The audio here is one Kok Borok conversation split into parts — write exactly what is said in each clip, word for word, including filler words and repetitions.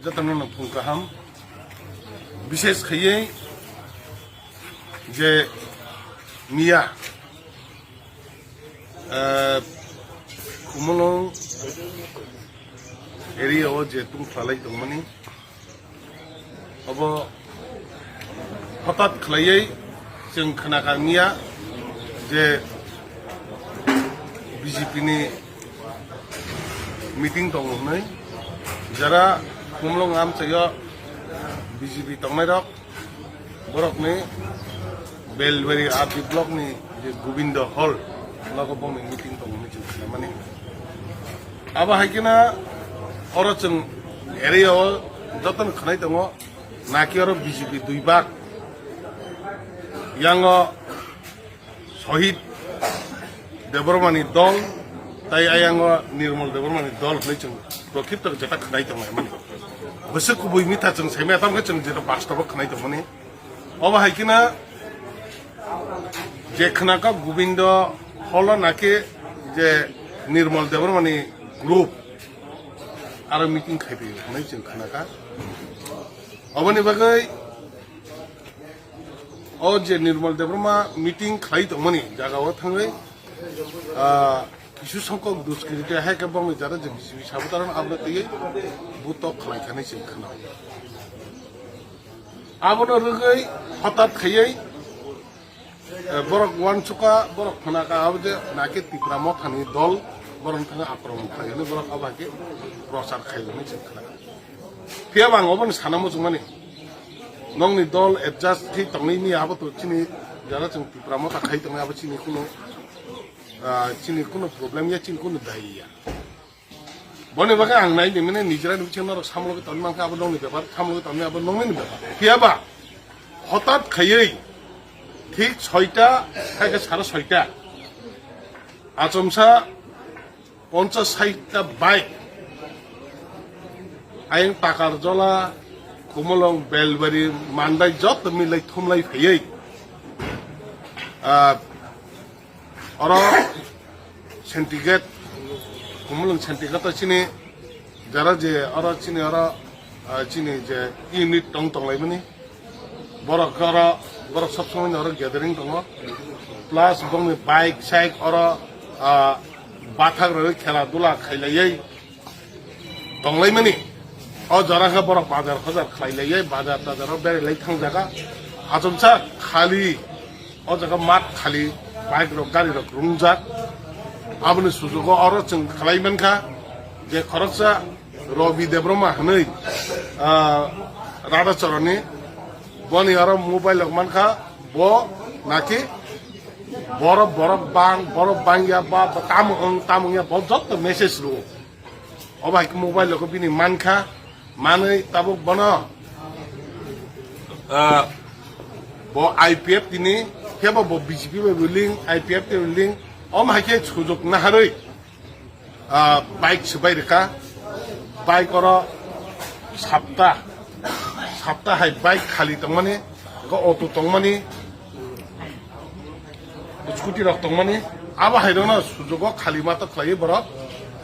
Jotono no phung kaham. Bishes khaiye je miya, eh, Khumulwng area o je tungphalai tongmani, obo hotat khlaiwi chwng khna kha miya je B J P ni meeting tongo hwnwi. Jara Khumulwng amchaio B J P tongnairok, borokni Belbari R D block ni je Gobindo Hall, nogo bongni meeting tongo hwnwi chwng khnamani. Abo hai kheno oro chwng area o jotono khwnai tongo, naki oro B J P dui bak. Yango Sohit Debbarmani dol, tai ayango Nirmal Debbarmani dol hwnwi chwng prokhipto jeta khwnai tongo emani. Bwswk kubui mitha chwng saimaya, tamo khe chwng jeta bastobo khwnai tongmani. Obo hai kheno je khna kha Gobindo Hall o naki je Nirmal Debbarmani group aro meeting khai phaiyo hwnwi chwng khna kha. Oboni bagwi o je Nirmal Debbarma meeting khlai tongmani jaga o thangwi, ah, kisu songkok duskriti hai khe bongni jara je B J P sabutarano aboni twiwi butok khlai kha hwnwi chwng khna. Abono rwgwi hotat khaiwi, eh, borok uansukha, borok khna kha abo je naki Tipra Mothani dol borokni thangwi akromon khlai hwnwi borok abo hai khe prochar khai hwnwi chwng khna. Phiya bo ang oboni sana muchungmani, nokni dol adjust khe tongwi miya abo to chini jara chwng Tipra Motha khai tongnai abo chini kuno, ah, chini kuno problem ya, chini kuno dai ya. Boni bagwi ang nai di mane nijera ni bisingo norok samlogwi tongwi mankha, abo nokni bepar, samlogwi tongwi abo nokni bepar. Phiya ba hotat khaiwi thik soita, hai khe sare soita, achomsa ponchas saita bike, ayang Takarjola, Khumulwng, Belbari, Mandai joto milai thumlai phaiwi, ah, oro Sentigate, Khumulwng Sentigate o chini jara je oro chini oro, ah, chini je unit tong tonglaimani, borok oro, borok sob somoi oro gathering tongo, plus bongni bike side oro, ah, bathak rwi khela dula khailaiwi tonglaimani. O jora khe borok bazar hojar khlai laiwi, bazar tazar o berai lai thang jaga. Achomsa khali, o jaga mat khali, bike rok, gari rok rungjak. Aboni sujugo oro chwng khlai mankha je khoroksa Robi Debbarma hwnwi, ah, Radhachoroni, boni oro mobile rok mankha, bo naki borok, borok bang, borok bangya ba, ba tamo wng, tamo wngya, bo joto message rwo. Obo hai khe mobile rok bini mankha, manwi tabuk bono, ah, bo I P F tini, khe bo, bo B J P bai bo link, I P F tini link, omo hai khe sujok naharwi, ah, bike swbai rwkha, bike oro sapta, sapta hai bike khali tongmani, auto tongmani, scooty rok tongmani, abo hai rokno sujugo khali ma to khlaiwi borok,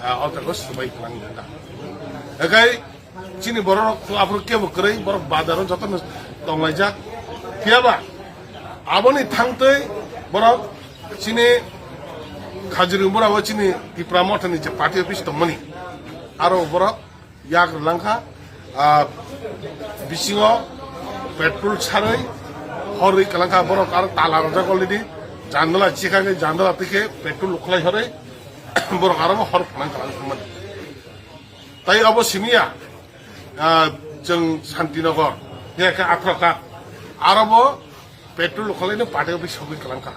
ah, o jaga swbai kwlang wngkha. Ekai chini borok rok to aphuru kebo kwrwi, borok bazaro jotono tonglaijak. Phiya ba aboni thangtwi borok chini Khajuri Mura o chini Tipra Mothani je party office tongmani, aro borok yak rwlangkha, ah, bisingo petrol sarwi horwi kwlangkha, borok aro tala rwjak already, jandala chikhagwi jandala twi khe petrol ukhlai horwi borok aro bo hor phwnang kwlangkha mani. Tai abo simiya, ah, chwng Santinagar, ya khe Athrakhat, aro bo petrol ukhlaino party office sogwi kwlangkha.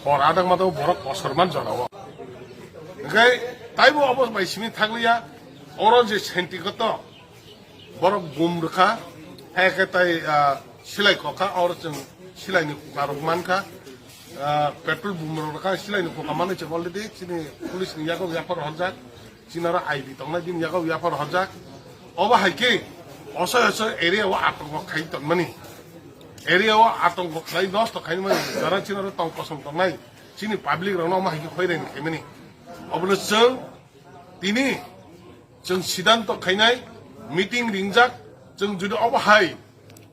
Hor adang mato borok kosorman jorao. Hingkhe taibo abo bai simi thakliya, oro je senti koto, borok bum rwkha, hai khe tai, ah, silai kokha, oro chwng silaini kokha rok mankha, ah, petrol bum rok rwkha, silaini kokha manwi chwng already chini police ni yago yaphar horjak, chini oro I D tongnai bini yago yaphar horjak, obo hai khe osoi osoi area o atongkho khai tongmani, area o atongkho khlai nosto khaimani, jara chini oro tong kosong tongnai chini public rokno omo hai khe hoiraini khaimani, obono chwng tini Chwng sidanto khainai, meeting ringjak, Chwng jodi obo hai,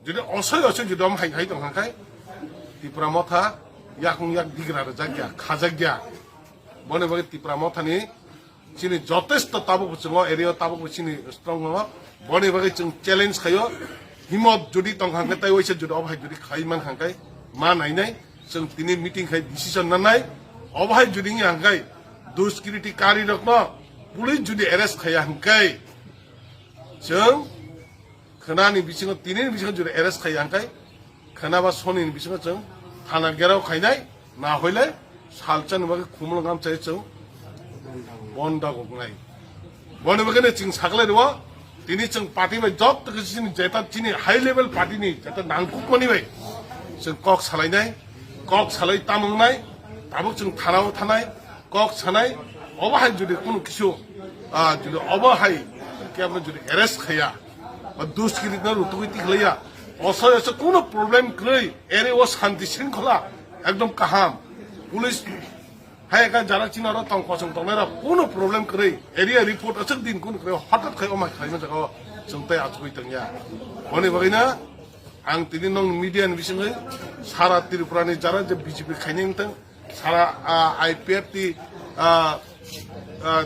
jodi osoi osoi jodi omo hai khai tong kha khai, Tipra Motha yakung yak digra rwjak ya, khajak ya. Boni bagwi Tipra Mothani chini jotesto tabuk bo chwng o area o tabuk bo chini strong no. Boni bagwi chwng challenge khaio. Himot jodi tong kha khai, tai waisa jodi obo hai jodi khai man kha khai, ma nainai. Chwng tini meeting khai decision nanai. Obo hai jodi wngya hwnkhe, duskiriti kari rokno police jodi arrest khaiya hwnkhe, chwng khwnani bisingo, tinini bisingo jodi arrest khaiya hwnkhe, khwna ba soni ni bisingo chwng thana gherao khainai, na hoile salsa ni bagwi Khumulwng amchai chwng bonda goknai. Boni bagwi chwng saklai rwo, tini chwng party bai jot khe chini jeta chini high level party ni jeta nangkukmani bai chwng kok salainai, kok salai tamungnai, tabuk chwng thanao thanai, kok sanai, obo hai jodi kunu kisu, ah, jodi obo hai kebo jodi arrest khaiya, ba duskiriti no rutugwi tikhlaiya, osoi osoi kunu problem kwrwi, ere o shanti shringkhola ekdom kaham, police hai ka jara chini oro tong kosong tongnai rok kunu problem kwrwi, area report aswk din kunu kwrwi, hothat khai omai khlaima jaga o chwng tei achugwi tongya. Boni bagwi na ang tini nong media ni bisingwi sara Tripura ni jara je B J P khainai wngtang, sara, ah, I P F T, ah, ah,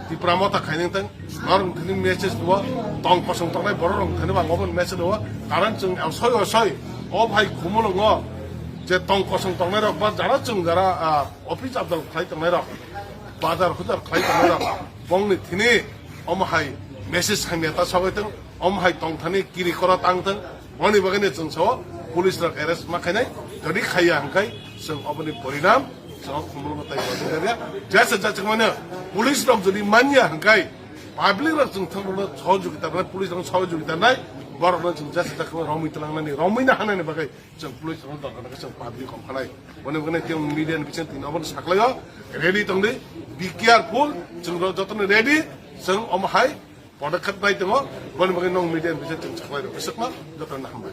Tipra Motha khainai wngtang, norok thani message duo, tong kosong tongnai borok rok thani bang obo message duo, karon chwng osoi osoi o bhai Khumulwngo je tong kosong tongnai rok ba jara chwng jara, ah, office abdal khlai tongnai rok, bazar huzar khlai tongnai rok, bongni thini omo hai message hamya ta sagwi tong, omo hai tongthani kiri kora tang tong, boni bagwi no chwng sao police rok arrest ma khainai, jodi khaiya hwnkhe chwng oboni porinam chwng Khumulwngo tai bajingarya, jesa jesa mano police rok jodi manya hwnkhe public rok chwng thang rok sohojogita nai, police rok sohojogita nai, borok no chwng jesa jesa romwi twlangnani, romwi na hanani bagwi chwng police rok dorkar khe chwng public kom khanai. Boni bagwi tei media ni bising tini obono saklaio, ready tongdi, be careful, chwng rok jotono ready, chwng omo hai podokkhep nai tongo, boni bagwi nong media ni bising chwng saklaio, bisingno jotono hambai.